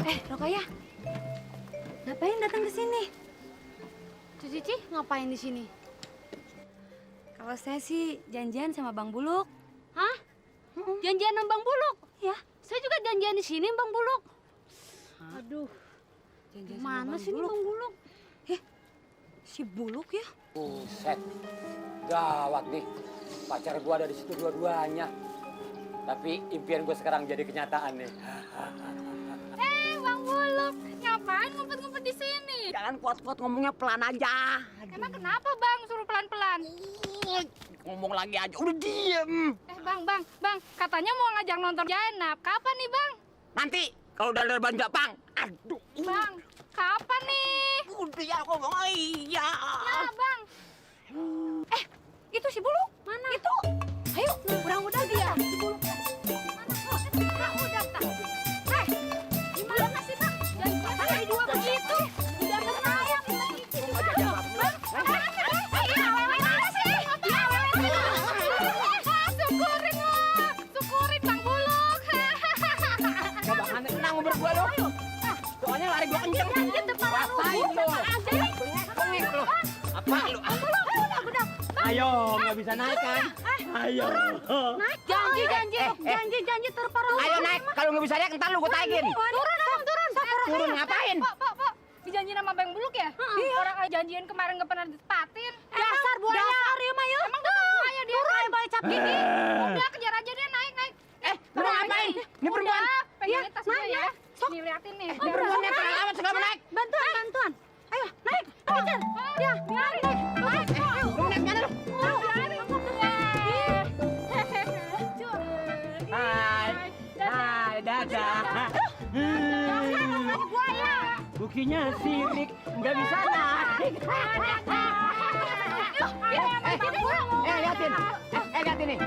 Rokaya, ngapain datang ke sini? Cici ngapain di sini? Kalau saya sih janjian sama Bang Buluk. Hah? Janjian sama Bang Buluk? Ya. Saya juga janjian di sini, Bang Buluk. Aduh, Janjian mana sih nih Bang Buluk? Si Buluk ya? Buset, gawat nih. Pacar gua ada di situ dua-duanya. Tapi impian gua sekarang jadi kenyataan nih. Bang Buluk, ngapain ngumpet-ngumpet di sini? Jangan kuat-kuat ngomongnya pelan aja. Emang kenapa Bang suruh pelan-pelan? Ngomong lagi aja, udah diem. Bang, katanya mau ngajak nonton Jainab. Kapan nih Bang? Nanti kalau udah ada ban Jepang. Aduh. Bang, kapan nih? Udah ya ngomong, iya. Nah Bang. Itu si Buluk. Mana? Itu. Ayo, kurang udah dia. Si Buluk. Kurang udah tak. Gimana sih Bang? Jangan dua begitu. Udah menayang. Syukurin Bang Buluk. Coba aneh tenang berdua lo. Soalnya lari gua kenceng. Rasain lo. Bengek lo. Apa lo? Ayo, nggak bisa naik kan? Ayo. Janji terparah. Ayo naik. Kalau nggak bisa naik, ntar lu gua taikin. Turun. Turun ngapain? Pak. Dijanjiin sama Bang Buluk ya? Orang janjian kemarin nggak pernah ditepatin. Dasar buaya. Dasar ya, Mayu. Emang betul buaya dia? Turun, buaya cap gini. Udah kejar aja dia naik. Lu ngapain? Ini perempuan. Pegangin tas dia ya. Nih liatin nih. Ini perempuan yang terang amat segala naik. Bantuan. Ayo, naik. Kejar. Ya, biarin. Naik. Lu mau naik mana lu? Hai, dadah. Buaya. Bukinya sirik, nggak bisa naik. Liatin nih.